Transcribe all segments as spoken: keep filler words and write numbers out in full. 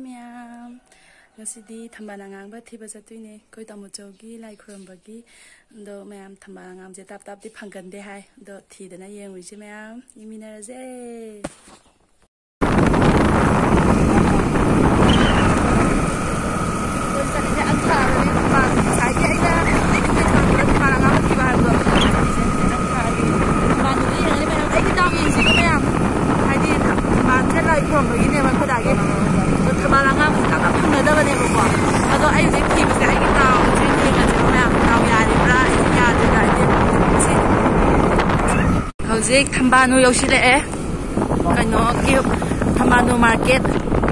ꯃꯌꯥꯝ, ꯉꯁꯤꯗꯤ ꯊꯝꯕꯥꯜ ꯑꯉꯥꯡꯕ ꯊꯤꯕ ꯆꯠꯇꯣꯏꯅꯦ꯫ ꯑꯩꯈꯣꯏ ꯇꯥꯃꯣꯆꯧꯒꯤ ꯂꯥꯏ ꯈꯨꯔꯨꯝꯕꯒꯤ꯫ ꯑꯗꯣ ꯃꯌꯥꯝ, ꯊꯝꯕꯥꯜ ꯑꯉꯥꯡꯕꯁꯦ ꯇꯥꯞ ꯇꯥꯞꯇꯤ ꯐꯪꯒꯟꯗꯦ ꯍꯥꯏ꯫ ꯑꯗꯣ ꯊꯤꯗꯅ ꯌꯦꯡꯉꯨꯁꯦ ꯃꯌꯥꯝ, ꯌꯦꯡꯃꯤꯟꯅꯔꯁꯦ꯫ ꯑꯩꯈꯣꯏ ꯆꯠꯂꯤꯁꯦ ꯑꯪꯊꯥꯕꯅꯤ꯫ ꯉꯁꯥꯏꯒꯤ ꯑꯩꯅ ꯊꯝꯕꯥꯜ ꯑꯉꯥꯡꯕ ꯊꯤꯕ ꯍꯥꯏꯕꯗꯣ, ꯑꯗꯨ ꯆꯠꯂꯤꯁꯦ ꯑꯪꯊꯥꯒꯤ꯫ ꯊꯝꯕꯥꯜꯗꯨꯗꯤ ꯌꯦꯡꯉꯅꯤ ꯃꯌꯥꯝ꯫ ꯑꯩꯒꯤ ꯗꯥꯎ ꯌꯦꯡꯁꯤꯒ ꯃꯌꯥꯝ꯫ ꯍꯥꯏꯗꯤ ꯊꯝꯕꯥꯜꯁꯦ ꯂꯥꯏ ꯈꯨꯔꯨꯝꯕꯒꯤꯅꯦꯕ ꯑꯩꯈꯣꯏꯗꯥꯒꯤ꯫ ꯑꯗꯣ ꯊꯝꯕꯥꯜ ꯑꯉꯥꯡꯕꯁꯦ ꯌꯥꯝꯅ ꯐꯪꯅꯗꯕꯅꯦꯕꯀꯣ꯫ ꯑꯗꯣ ꯑꯩ ꯍꯧꯖꯤꯛ ꯊꯤꯕꯁꯦ ꯑꯩꯒꯤ ꯗꯥꯎꯁꯦ ꯌꯦꯡꯉꯁꯦꯕ ꯃꯌꯥꯝ꯫ ꯗꯥꯎ ꯌꯥꯔꯤꯕ꯭ꯔꯥ? ꯑꯩꯁꯦ ꯌꯥꯗ꯭ꯔꯤꯕ꯭ꯔꯥ? ꯍꯥꯏꯗꯤ ꯁꯤ ꯍꯧꯖꯤꯛ ꯊꯝꯕꯥꯜꯅꯨ ꯌꯧꯁꯤꯜꯂꯛꯑꯦ꯫ ꯀꯩꯅꯣ, ꯀꯤ-, ꯊꯝꯕꯥꯜꯅꯨ ꯃꯥꯔꯀꯦꯠ꯫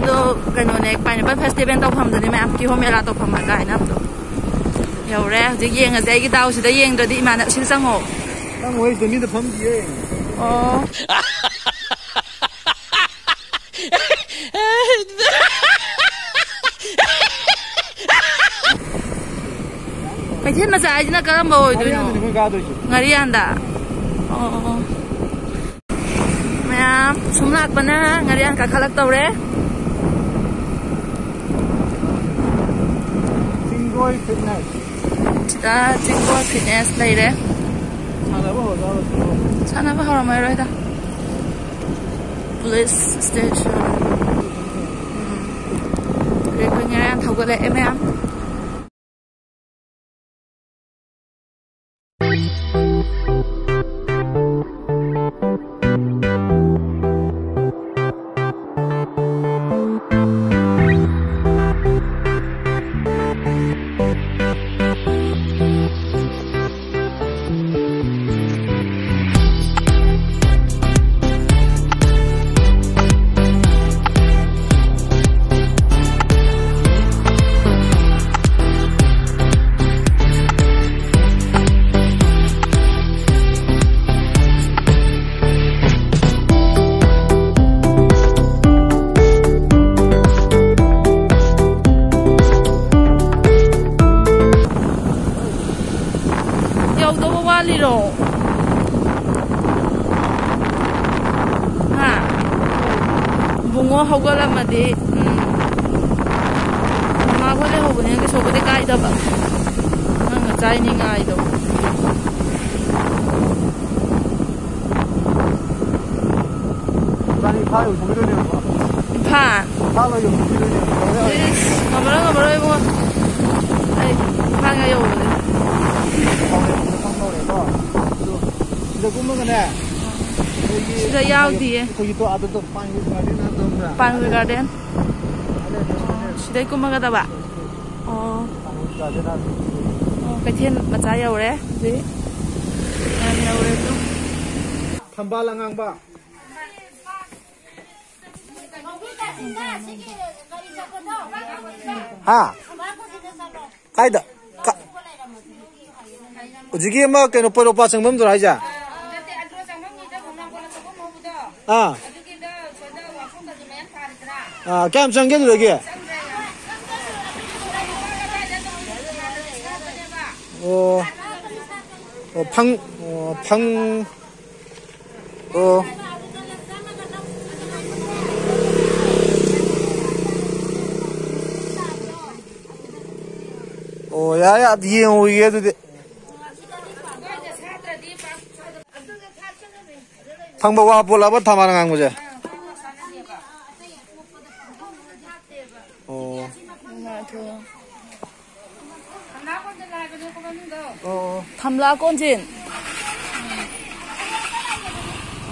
ꯑꯗꯣ ꯀꯩꯅꯣꯅꯦ, ꯄꯥꯏꯅꯦꯄꯜ ꯐꯦꯁꯇꯤꯚꯦꯜ ꯇꯧꯐꯝꯗꯨꯅꯦ ꯃꯌꯥꯝ, ꯀꯤꯍꯣꯝ ꯃꯦꯂꯥ ꯇꯧꯐꯝ ꯍꯥꯏꯅ ꯑꯗꯣ ꯌꯧꯔꯦ꯫ ꯍꯧꯖꯤꯛ ꯌꯦꯡꯉꯁꯦ ꯑꯩꯒꯤ ꯗꯥꯎꯁꯤꯗ꯫ ꯌꯦꯡꯗ꯭ꯔꯗꯤ ꯏꯃꯥꯅ ꯁꯤꯗ ꯆꯪꯉꯣ꯫ ꯅꯪ ꯍꯣꯏ ꯃꯤꯗ ꯐꯝꯗꯤꯌꯦ꯫ ꯑꯣ꯫ ꯀꯩꯊꯦꯜ ꯃꯆꯥ ꯍꯥꯏꯁꯤꯅ ꯀꯔꯝꯕ ꯑꯣꯏꯗꯣꯏꯅꯣ? ꯉꯥꯔꯤꯌꯥꯟꯗꯅꯤ ꯃꯣꯏ ꯀꯥꯗꯣꯏꯁꯦ꯫ ꯉꯥꯔꯤꯌꯥꯟꯗ꯫ ꯑꯣ, ꯑꯣ, ꯑꯣ꯫ ꯃꯌꯥꯝ ꯁꯨꯝ ꯂꯥꯛꯄꯅ ꯉꯥꯔꯤꯌꯥꯟ ꯀꯥꯈꯠꯂꯛꯇꯧꯔꯦ꯫ ꯆꯤꯡꯒꯣꯏ ꯐꯤꯠꯅꯦꯁ꯫ ꯁꯤꯗ ꯆꯤꯡꯒꯣꯏ ꯐꯤꯠꯅꯦꯁ ꯂꯩꯔꯦ꯫ ꯁꯥꯟꯅꯕ ꯍꯧꯔꯖꯥꯠꯂꯣ ꯁꯤꯕꯣ? ꯁꯥꯟꯅꯕ ꯍꯧꯔꯝꯃꯔꯣꯏꯗ꯫ Police station. ꯎꯝ꯫ ꯑꯗꯩ ꯑꯩꯈꯣꯏ ꯉꯥꯔꯤꯌꯥꯟ ꯊꯧꯒꯠꯂꯛꯑꯦ ꯃꯌꯥꯝ꯫ ꯌꯧꯗꯧꯕ ꯋꯥꯠꯂꯤꯔꯣ? ꯍꯥ? ꯕꯨꯡꯉꯣ ꯍꯧꯒꯠꯂꯝꯃꯗꯤ, ꯎꯝ, ꯍꯣꯏ, ꯂꯩꯍꯧꯕꯅꯤꯅ ꯀꯩꯁꯨꯕꯨꯗꯤ ꯀꯥꯏꯗꯕ꯫ ꯑꯉꯥꯡ ꯃꯆꯥ ꯅꯤꯡꯉꯥꯏꯗꯣ꯫ ꯏꯕꯥꯅꯤ ꯏꯝꯐꯥꯜ ꯌꯧꯊꯣꯛꯈꯤꯗꯣꯏꯅꯦꯕꯀꯣ꯫ ꯏꯝꯐꯥꯜ? ꯏꯝꯐꯥꯜ ꯂꯣ ꯌꯧꯊꯣꯛꯈꯤꯗꯣꯏꯅꯦꯕ꯫ ꯏꯁ, ꯉꯝꯃꯔꯣꯏ, ꯉꯝꯃꯔꯣꯏ ꯏꯕꯨꯡꯉꯣ꯫ ꯑꯩ ꯏꯝꯐꯥꯜꯒ ꯌꯧꯕꯗꯤ꯫ ꯁꯤꯗ ꯀꯨꯝꯃꯒꯅꯦ, ꯑꯩꯈꯣꯏꯒꯤ ꯁꯤꯗ ꯌꯥꯎꯗꯤꯌꯦ꯫ ꯑꯩꯈꯣꯏꯒꯤ ꯇꯣ-, ꯑꯗꯨꯗꯣ ꯄꯥꯏꯟꯋꯨꯠ ꯒꯥꯔꯗꯦꯟ ꯍꯥꯏꯕꯗꯣ ꯈꯪꯕ꯭ꯔꯥ? Pinewood garden? ꯑꯗꯨ ꯑꯗꯨ ꯑꯣ, ꯁꯤꯗꯩ ꯀꯨꯝꯃꯒꯗꯕ? ꯑꯣ꯫ ꯄꯥꯏꯟꯋꯨꯠ ꯒꯥꯔꯗꯦꯟ ꯍꯥꯏꯕꯗꯣ꯫ ꯑꯣ, ꯀꯩꯊꯦꯜ ꯃꯆꯥ ꯌꯧꯔꯦ ꯍꯧꯖꯤꯛ꯫ ꯌꯥꯝ ꯌꯧꯔꯦ ꯑꯗꯨꯝ꯫ ꯊꯝꯕꯥꯜ ꯑꯉꯥꯡꯕ꯫ ꯍꯥ? ꯀꯥꯏꯗ? ꯀ-, ꯍꯧꯖꯤꯛꯀꯤ ꯑꯃ ꯀꯩꯅꯣ ꯄꯣꯔꯣꯄꯥ ꯆꯪꯐꯝꯗꯨꯔꯣ ꯍꯥꯏꯁꯦ? ꯑꯥ꯫ ꯑꯥ, ꯀꯌꯥꯝ ꯆꯪꯒꯦ ꯑꯗꯨꯗꯒꯤ? ꯑꯣ꯫ ꯑꯣ, ꯐꯪ-, ꯑꯣ, ꯐꯪ-, ꯑꯣ꯫ ꯑꯣ, ꯌꯥꯔꯦ, ꯌꯥꯔꯦ, ꯌꯦꯡꯉꯨꯈꯤꯒꯦ ꯑꯗꯨꯗꯤ꯫ ꯐꯪꯕ ꯋꯥ ꯄꯣꯠꯂꯕ ꯊꯝꯕꯥꯜ ꯑꯉꯥꯡꯕꯁꯦ? ꯑꯣ꯫ ꯑꯣ꯫ ꯊꯝꯂꯥ ꯀꯣꯟꯖꯤꯟ꯫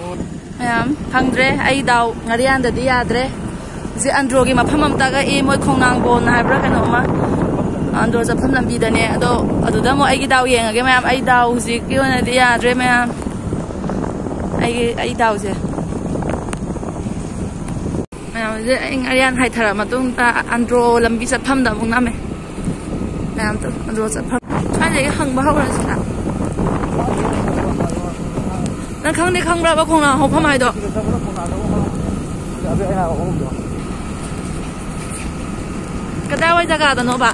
ꯑꯣ꯫ ꯃꯌꯥꯝ ꯐꯪꯗ꯭ꯔꯦ꯫ ꯑꯩ ꯗꯥꯎ ꯉꯥꯔꯤꯌꯥꯟꯗꯗꯤ ꯌꯥꯗ꯭ꯔꯦ꯫ ꯍꯧꯖꯤꯛ ꯑꯟꯗ꯭ꯔꯣꯒꯤ ꯃꯐꯝ ꯑꯃ ꯇꯥꯛꯂꯛꯏ, ꯃꯣꯏ ꯈꯣꯡꯅꯥꯡ ꯕꯣꯟ ꯍꯥꯏꯕ꯭ꯔꯥ ꯀꯩꯅꯣꯝꯃ꯫ ꯑꯟꯗ꯭ꯔꯣ ꯆꯠꯐꯝ ꯂꯝꯕꯤꯗꯅꯦ꯫ ꯑꯗꯣ ꯑꯗꯨꯗ ꯑꯃꯨꯛ ꯑꯩꯒꯤ ꯗꯥꯎ ꯌꯦꯡꯉꯒꯦ ꯃꯌꯥꯝ꯫ ꯑꯩ ꯗꯥꯎ ꯍꯧꯖꯤꯛꯀꯤ ꯑꯣꯏꯅꯗꯤ ꯌꯥꯗ꯭ꯔꯦ ꯃꯌꯥꯝ꯫ ꯑꯩꯒꯤ, ꯑꯩ ꯗꯥꯎꯁꯦ꯫ ꯃꯌꯥꯝꯁꯦ ꯑꯩ ꯉꯥꯔꯤꯌꯥꯟ ꯍꯥꯏꯊꯔ ꯃꯇꯨꯡꯗ ꯑꯟꯗ꯭ꯔꯣ ꯂꯝꯕꯤ ꯆꯠꯐꯝꯗ ꯑꯃꯨꯛ ꯅꯝꯃꯦ꯫ ꯃꯌꯥꯝꯗꯣ ꯑꯟꯗ꯭ꯔꯣ ꯆꯠꯐꯝ꯫ ꯁ꯭ꯋꯥꯏꯗꯒꯤ ꯍꯪꯕ ꯍꯧꯔꯁꯤꯔ? ꯅꯪ ꯈꯪꯗꯤ ꯈꯪꯕ꯭ꯔꯕ ꯈꯣꯡꯅꯥꯡ ꯍꯧꯐꯝ ꯍꯥꯏꯗꯣ? ꯀꯗꯥꯏꯋꯥꯏ ꯖꯒꯥꯗꯅꯣꯕ?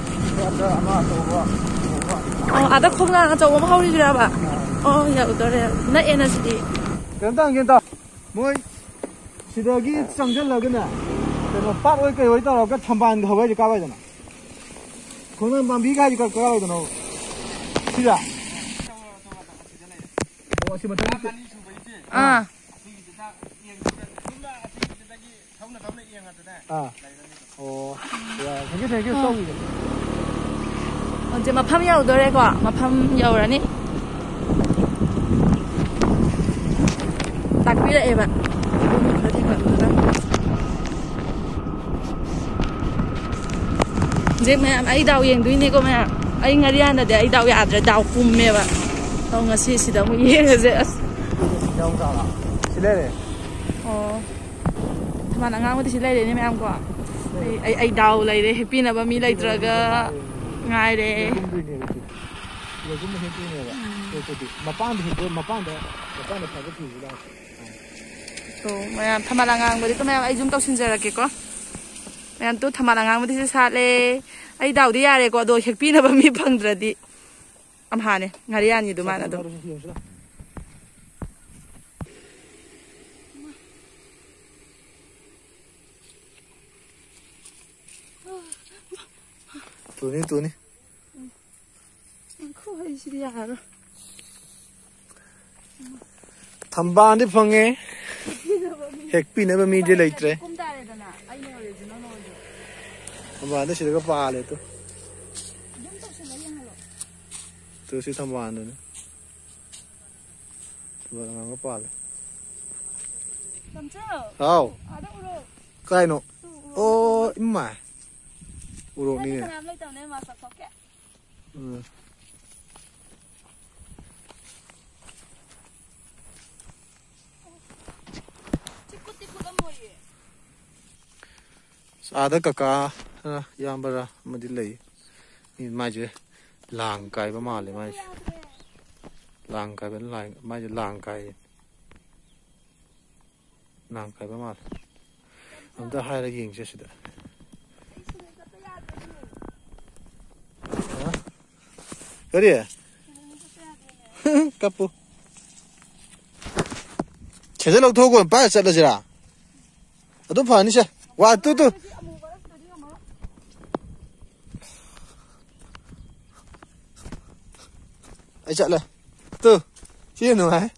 ꯑꯣ, ꯑꯥꯗ ꯈꯣꯡꯅꯥꯡ ꯑꯆꯧꯕ ꯑꯃ ꯍꯧꯔꯤꯕꯤꯔꯕ? ꯑꯣ, ꯌꯧꯗꯣꯔꯦ꯫ ꯅꯛꯑꯦꯅ ꯁꯤꯗꯤ꯫ ꯀꯩꯅꯣꯝꯇ ꯍꯪꯒꯦ ꯇꯧ-, ꯃꯣꯏ ꯁꯤꯗꯒꯤ ꯆꯪꯁꯤꯜꯂꯒꯅꯦ, ꯀꯩꯅꯣ, ꯄꯥꯠ ꯑꯣꯏ ꯀꯩ ꯑꯣꯏ ꯇꯧꯔꯒ ꯊꯝꯕꯥꯜꯒ ꯍꯧꯋꯦ ꯍꯥꯏꯁꯦ ꯀꯥꯏꯋꯥꯏꯗꯅꯣ? ꯈꯣꯡꯅꯥꯡ ꯄꯥꯝꯕꯤ ꯀꯥꯏꯗꯤ ꯀ-, ꯀꯗꯥꯏꯗꯅꯣ? ꯁꯤꯗ? ꯑꯣ, ꯑꯁꯤ ꯃꯊꯛꯀꯤ? ꯑꯥ꯫ ꯑꯥ꯫ ꯑꯣ, ꯌꯥꯏ꯫ Thank you, thank you꯫ ꯑꯥ꯫ ꯆꯧꯒꯤꯗꯣ꯫ ꯍꯧꯖꯤꯛ ꯃꯐꯝ ꯌꯧꯗꯣꯔꯦꯀꯣ꯫ ꯃꯐꯝ ꯌꯧꯔꯅꯤ꯫ ꯇꯥꯛꯄꯤꯔꯛꯑꯦꯕ꯫ ꯍꯧꯖꯤꯛ ꯃꯌꯥꯝ ꯑꯩ ꯗꯥꯎ ꯌꯦꯡꯗꯣꯏꯅꯦꯀꯣ ꯃꯌꯥꯝ꯫ ꯑꯩ ꯉꯥꯔꯤꯌꯥꯟꯗꯗꯤ ꯑꯩ ꯗꯥꯎ ꯌꯥꯗ꯭ꯔꯦ, ꯗꯥꯎ ꯄꯨꯝꯃꯦꯕ꯫ ꯑꯗꯣ ꯉꯁꯤ ꯁꯤꯗ ꯑꯃꯨꯛ ꯌꯦꯡꯉꯁꯦ꯫ ꯑꯁ꯫ ꯁꯤ ꯂꯩꯔꯦ꯫ ꯑꯣ꯫ ꯊꯝꯕꯥꯜ ꯑꯉꯥꯡꯕꯗꯤ ꯁꯤ ꯂꯩꯔꯦꯅꯦ ꯃꯌꯥꯝ ꯀꯣ꯫ ꯑꯩ, ꯑꯩ, ꯑꯩ ꯗꯥꯎ ꯂꯩꯔꯦ, ꯍꯦꯛꯄꯤꯅꯕ ꯃꯤ ꯂꯩꯇ꯭ꯔꯒ ꯉꯥꯏꯔꯦ꯫ ꯁꯤꯗꯒꯨꯝꯕ ꯍꯦꯛꯇꯣꯏꯅꯦꯕ꯫ ꯎꯝ꯫ ꯁꯤꯗꯒꯨꯝꯕ ꯍꯦꯛꯇꯣꯏꯅꯦꯕ꯫ ꯎꯝ꯫ ꯍꯦꯛꯄꯗꯤ ꯃꯄꯥꯟꯗ ꯍꯦꯛꯇꯣꯏ-, ꯃꯄꯥꯟꯗ, ꯃꯄꯥꯟꯗ ꯐꯖ ꯊꯤꯕ ꯂꯥꯛꯑꯣ꯫ ꯑꯥ꯫ ꯇꯣ, ꯃꯌꯥꯝ ꯊꯝꯕꯥꯜ ꯑꯉꯥꯡꯕꯗꯤ ꯇꯣ ꯃꯌꯥꯝ ꯑꯩ zoom ꯇꯧꯁꯤꯟꯖꯔꯛꯀꯦꯀꯣ꯫ ꯃꯌꯥꯝ ꯇꯨ ꯊꯝꯕꯥꯜ ꯑꯉꯥꯡꯕꯗꯤꯁꯨ ꯁꯥꯠꯂꯦ꯫ ꯑꯩ ꯗꯥꯎꯗꯤ ꯌꯥꯔꯦꯀꯣ, ꯑꯗꯣ ꯍꯦꯛꯄꯤꯅꯕ ꯃꯤ ꯐꯪꯗ꯭ꯔꯗꯤ꯫ ꯑꯝꯍꯥꯅꯦ, ꯉꯥꯔꯤꯌꯥꯟꯒꯤꯗꯨ ꯃꯥꯅ ꯑꯗꯨꯝ꯫ ꯇꯨꯅꯤ, ꯇꯨꯅꯤ꯫ ꯉꯥꯏꯈꯣ, ꯑꯩ ꯁꯤꯗꯤ ꯌꯥꯔꯔꯣꯏ꯫ ꯊꯝꯕꯥꯜꯗꯤ ꯐꯪꯉꯦ꯫ ꯍꯦꯛꯄꯤꯅꯕ ꯃꯤꯗꯤ ꯂꯩꯇ꯭ꯔꯦ꯫ ꯀꯨꯝ ꯇꯥꯔꯦꯗꯅ, ꯑꯩꯅ original ꯑꯣꯏꯔꯁꯨ꯫ ꯊꯝꯕꯥꯜꯗꯤ ꯁꯤꯗꯒ ꯄꯥꯜꯂꯦ ꯇꯨ꯫ Zoom ꯇꯧꯁꯜꯂ ꯌꯦꯡꯍꯜꯂꯣ꯫ ꯇꯨ ꯁꯤ ꯊꯝꯕꯥꯜꯗꯨꯅꯤ꯫ ꯊꯝꯕꯥꯜ ꯑꯉꯥꯡꯕ ꯄꯥꯜꯂꯦ꯫ ꯇꯝꯆꯧ! ꯍꯥꯎ꯫ ꯑꯥꯗ ꯎꯔꯣ꯫ ꯀꯥꯏꯅꯣ? ꯇꯨ ꯎꯔꯣ꯫ ꯑꯣ, ꯏꯃꯥ꯫ ꯎꯔꯣꯛꯅꯤꯅꯦ꯫ ꯀꯅꯥꯝ ꯂꯩꯇꯕꯅꯦ, ꯃꯥ ꯆꯠꯊꯣꯛꯀꯦ꯫ ꯎꯝ꯫ ꯆꯤꯛꯄꯨ ꯆꯤꯛꯄꯨ ꯂꯝꯃꯣꯏꯌꯦ꯫ ꯑꯥꯗ ꯀꯀꯥ, ꯑ, ꯏꯌꯥꯝꯕꯔ ꯑꯃꯗꯤ ꯂꯩ꯫ ꯃꯤ ꯃꯥꯏꯁꯦ ꯂꯥꯡ ꯀꯥꯏꯕ ꯃꯥꯜꯂꯦ ꯃꯥꯏꯁꯦ꯫ ꯂꯥꯡ ꯀꯥꯏꯕ, ꯂꯥꯡ-, ꯃꯥꯏꯁꯦ ꯂꯥꯡ ꯀꯥꯏꯌꯦ꯫ ꯂꯥꯡ ꯀꯥꯏꯕ ꯃꯥꯜꯂꯦ꯫ ꯑꯝꯇ ꯍꯥꯏꯔꯒ ꯌꯦꯡꯁꯦ ꯁꯤꯗ꯫ ꯍꯥ? ꯀꯔꯤ? ꯀꯞꯄꯨ꯫ ꯁꯦꯟꯗꯜ ꯂꯧꯊꯣꯛꯑꯒ ꯑꯣꯏꯅ ꯄꯥꯏꯔ ꯆꯠꯂꯁꯤꯔꯥ? ꯑꯗꯨꯝ ꯐꯅꯤꯁꯦ꯫ ꯋꯥ, ꯇꯨ, ꯇꯨ꯫ ꯑꯃꯨꯕ ꯅꯠꯇ꯭ꯔꯗꯤ ꯉꯝꯃꯔꯣꯏ꯫ ꯑꯩ ꯆꯠꯂꯦ꯫ ꯇꯨ꯫ ꯁꯤ ꯌꯥꯝ ꯅꯨꯡꯉꯥꯏ꯫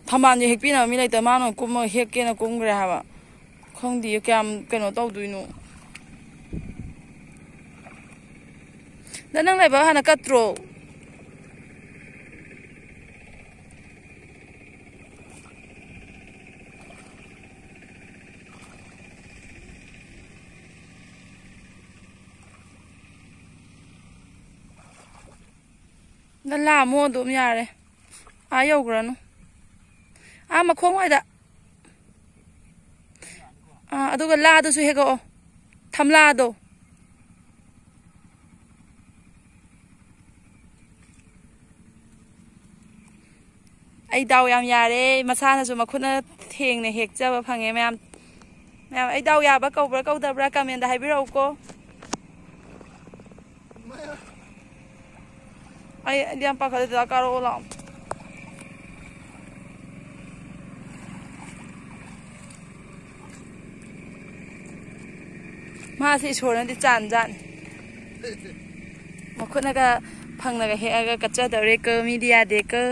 ꯊꯝꯕꯥꯜꯁꯦ ꯍꯦꯛꯄꯤꯅꯕ ꯃꯤ ꯂꯩꯇ, ꯃꯥꯅ ꯀꯨꯝꯃꯒ ꯍꯦꯛꯀꯦꯅ ꯀꯨꯝꯈ꯭ꯔꯦ ꯍꯥꯏꯕ꯫ ꯈꯪꯗꯦ ꯀꯌꯥꯝ ꯀꯩꯅꯣ ꯇꯧꯗꯣꯏꯅꯣ꯫ ꯅꯪ ꯂꯥꯏꯕꯛ ꯍꯥꯟꯅ ꯀꯠꯇ꯭ꯔꯣ? ꯅꯪ ꯂꯥꯝꯃꯣ ꯑꯗꯨꯝ ꯌꯥꯔꯦ꯫ ꯑꯥ ꯌꯧꯈ꯭ꯔꯅꯨ꯫ ꯑꯥ ꯃꯈꯣꯡ ꯋꯥꯏꯗ꯫ ꯑꯥ, ꯑꯗꯨꯒ ꯂꯥꯗꯨꯁꯨ ꯍꯦꯛꯂꯛꯑꯣ꯫ ꯊꯝꯂꯥꯗꯣ꯫ ꯑꯩ ꯗꯥꯎ ꯌꯥꯝ ꯌꯥꯔꯦ꯫ ꯃꯁꯥꯅꯁꯨ ꯃꯈꯨꯠꯅ ꯊꯦꯡꯅ ꯍꯦꯛꯆꯕ ꯐꯪꯉꯦ ꯃꯌꯥꯝ꯫ ꯃꯌꯥꯝ, ꯑꯩ ꯗꯥꯎ ꯌꯥꯕ ꯀꯧꯕ꯭ꯔꯥ ꯀꯧꯗꯕ꯭ꯔꯥ comment ꯍꯥꯏꯕꯤꯔꯛꯎꯀꯣ꯫ ꯑꯩ, ꯑꯩꯗꯤ ꯌꯥꯝ ꯄꯥꯈꯠꯂꯦ꯫ ꯗꯗꯥ ꯀꯥꯔꯛꯑꯣ ꯂꯥꯛꯑꯣ꯫ ꯃꯥꯁꯦ ꯏꯁꯣꯔꯅꯗꯤ ꯆꯥꯟꯖꯥꯠꯅꯤ꯫ ꯃꯈꯨꯠꯅꯒ ꯐꯪꯅꯒ ꯍꯦꯛꯑꯒ ꯀꯠꯆꯗꯧꯔꯦꯀꯣ, ꯃꯤꯗꯤ ꯌꯥꯗꯦꯀꯣ꯫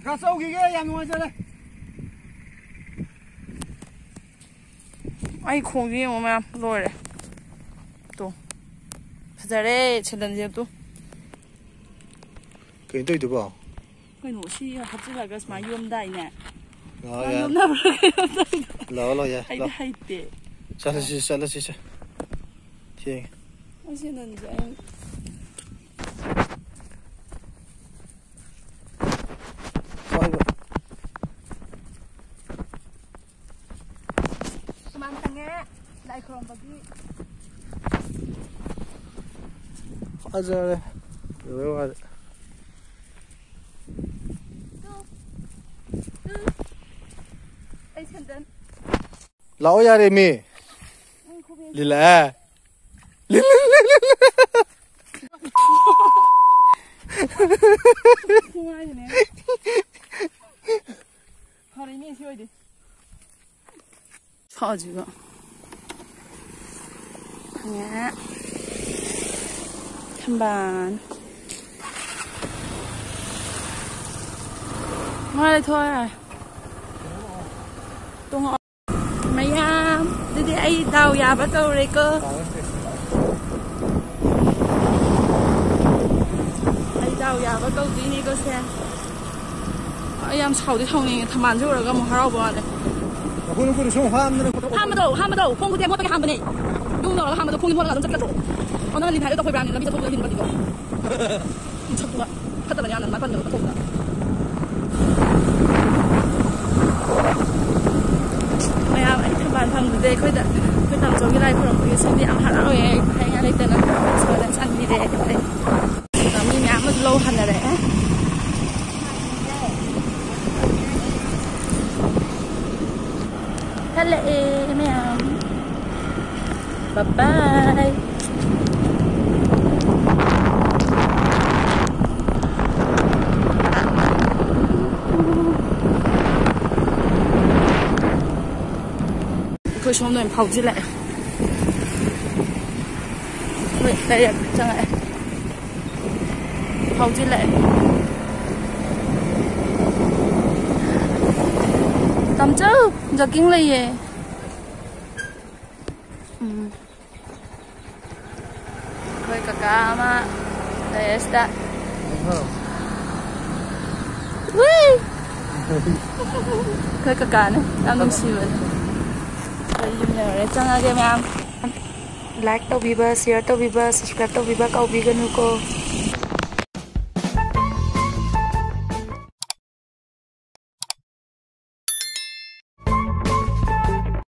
ꯈꯔ ꯆꯧꯈꯤꯒꯦ, ꯌꯥꯝ ꯅꯨꯡꯉꯥꯏꯖꯔꯦ꯫ ꯑꯩ ꯈꯣꯡꯁꯦ ꯌꯦꯡꯉꯣ ꯃꯌꯥꯝ, ꯂꯣꯏꯔꯦ꯫ ꯇꯣ꯫ ꯐꯖꯔꯦ, ꯁꯦꯟꯗꯟꯁꯦ ꯇꯨ꯫ ꯀꯩꯅꯣ ꯇꯧꯔꯤꯗꯨꯕꯣ? ꯀꯩꯅꯣ, ꯁꯤ ꯍꯥꯞꯆꯤꯜꯂꯒ ꯁꯨꯃꯥꯏꯅ ꯌꯣꯝꯗꯥꯏꯅꯦ? ꯂꯥꯛꯑꯣ, ꯅꯪ ꯌꯥꯔꯦ꯫ ꯌꯣꯝꯅꯕ꯭ꯔꯥ ꯀꯩꯅꯣ ꯇꯧꯔꯤꯗꯣ? ꯂꯥꯛꯑꯣ, ꯂꯥꯛꯑꯣ, ꯌꯥꯔꯦ, ꯑꯩꯗꯤ ꯂꯥꯛꯑꯣ꯫ ꯍꯩꯇꯦ꯫ ꯆꯠꯂꯁꯤ, ꯆꯠꯂꯁꯤ, ꯆꯠ-, ꯊꯦꯡꯉꯦ꯫ ꯑꯩ ꯁꯦꯟꯗꯟꯁꯦ ꯑꯩ ꯍꯣꯏ, ꯍꯣꯏ꯫ ꯁꯨꯃꯥꯡ ꯆꯪꯉꯦ, ꯂꯥꯏ ꯈꯨꯔꯨꯝꯕꯒꯤ꯫ ꯐꯖꯔꯦ꯫ ꯂꯣꯏꯔꯦ ꯋꯥꯔꯦ꯫ Two, two. ꯑꯩ ꯁꯦꯟꯗꯟ꯫ ꯂꯥꯛꯑꯣ ꯌꯥꯔꯦ ꯃꯤ꯫ ꯅꯪ ꯈꯨꯕꯦꯟ꯫ ꯂꯤꯂꯥ꯫ ꯂꯤꯂꯥ, ꯂꯤꯂꯥ, ꯂꯤꯂꯥ꯫ ꯅꯨꯡꯉꯥꯏꯔꯤꯅꯦ꯫ ꯐꯔꯦꯅꯦ ꯁꯤ ꯑꯣꯏꯗꯤ꯫ ꯊꯣꯛꯑꯁꯤꯕ꯫ ꯐꯪꯉꯦ꯫ ꯊꯝꯕꯥꯜ꯫ ꯃꯥ ꯂꯩꯊꯣꯛꯑꯣ ꯌꯥꯔꯦ꯫ ꯇꯣꯡꯉꯛꯑꯣ꯫ ꯃꯌꯥꯝ꯫ ꯑꯗꯨꯗꯤ ꯑꯩ ꯗꯥꯎ ꯌꯥꯕ ꯇꯧꯔꯦꯀꯣ꯫ ꯑꯩ ꯗꯥꯎ ꯌꯥꯕ ꯇꯧꯗꯣꯏꯅꯦꯀꯣ ꯁꯦ꯫ ꯑꯩ ꯌꯥꯝ ꯁꯥꯎꯗꯤ ꯁꯥꯎꯅꯤꯡꯉꯦ꯫ ꯊꯝꯕꯥꯜꯁꯦ ꯎꯔꯒ ꯑꯃꯨꯛ ꯍꯔꯥꯎꯕ ꯋꯥꯅꯦ꯫ ꯅꯈꯣꯏ ꯅꯈꯣꯏꯅ ꯁꯨꯝ ꯍꯥꯝꯗꯅ ꯈꯣꯠꯇꯅ ꯍꯥꯝꯕꯗꯣ, ꯍꯥꯝꯕꯗꯣ ꯈꯣꯡ ꯈꯨꯠꯁꯦ ꯃꯣꯠꯄꯒꯤ ꯍꯥꯝꯕꯅꯦ꯫ ꯅꯨꯡ ꯂꯧꯔꯒ ꯍꯥꯝꯕꯗꯣ ꯈꯣꯡꯁꯦ ꯃꯣꯠꯂꯒ ꯑꯗꯨꯝ ꯆꯠꯀꯗ꯭ꯔꯣ? ꯑꯣ, ꯅꯪ ꯂꯤꯟ ꯍꯥꯏꯗꯣ ꯇꯧꯈꯣꯏꯕ꯭ꯔꯥꯅꯦ? ꯂꯝꯕꯤ ꯆꯠꯊꯣꯛꯄꯗ ꯂꯤꯟ ꯄꯟꯕꯤꯗꯣ꯫ ꯁꯛꯇꯨꯒ ꯐꯠꯇꯕꯅꯦ ꯌꯥꯝꯅ, ꯑꯗꯨꯃꯥꯏꯅ ꯄꯟꯒꯅꯨ ꯆꯠꯊꯣꯛꯄꯗ꯫ ꯃꯌꯥꯝ ꯑꯩ ꯊꯝꯕꯥꯜ ꯐꯪꯕꯁꯦ ꯑꯩꯈꯣꯏꯗ, ꯑꯩꯈꯣꯏ ꯇꯥꯃꯣꯆꯧꯒꯤ ꯂꯥꯏ ꯈꯨꯔꯨꯝꯕꯒꯤ ꯁꯤꯗꯤ ꯌꯥꯝ ꯍꯔꯥꯎꯋꯦ꯫ ꯑꯩ ꯍꯥꯏꯅꯤꯡꯉꯥꯏ ꯂꯩꯇꯅ ꯏꯁꯣꯔꯗ ꯆꯥꯟꯕꯤꯔꯦ꯫ ꯑꯩ ꯃꯤ ꯃꯌꯥꯝ ꯑꯃꯁꯨ ꯂꯧ ꯍꯟꯅꯔꯛꯑꯦ꯫ ꯍꯜꯂꯛꯑꯦ ꯃꯌꯥꯝ꯫ ꯕꯥꯏ ꯕꯥꯏ꯫ ꯑꯩꯈꯣꯏ ꯁꯣꯝꯗ ꯑꯣꯏꯅ ꯐꯥꯎꯖꯤꯜꯂꯛꯑꯦ꯫ ꯍꯣꯏ, ꯂꯩꯔꯦ, ꯆꯪꯉꯛꯑꯦ꯫ ꯐꯥꯎꯖꯤꯜꯂꯛꯑꯦ꯫ ꯇꯝꯆꯧ, jogging ꯂꯩꯌꯦ꯫ ꯎꯝ꯫ ꯑꯩꯈꯣꯏ ꯀꯀꯥ ꯑꯃ ꯂꯩꯔꯦ ꯁꯤꯗ꯫ ꯎꯏ! ꯑꯩꯈꯣꯏ ꯀꯀꯥꯅꯦ꯫ ꯌꯥꯝ ꯅꯨꯡꯁꯤꯕꯅꯦ꯫ ꯑꯩꯈꯣꯏ ꯌꯨꯝ ꯌꯧꯔꯦ꯫ ꯆꯪꯉꯒꯦ ꯃꯌꯥꯝ꯫ Like ꯇꯧꯕꯤꯕ, share ꯇꯧꯕꯤꯕ, subscribe ꯇꯧꯕꯤꯕ ꯀꯥꯎꯕꯤꯒꯅꯨꯀꯣ꯫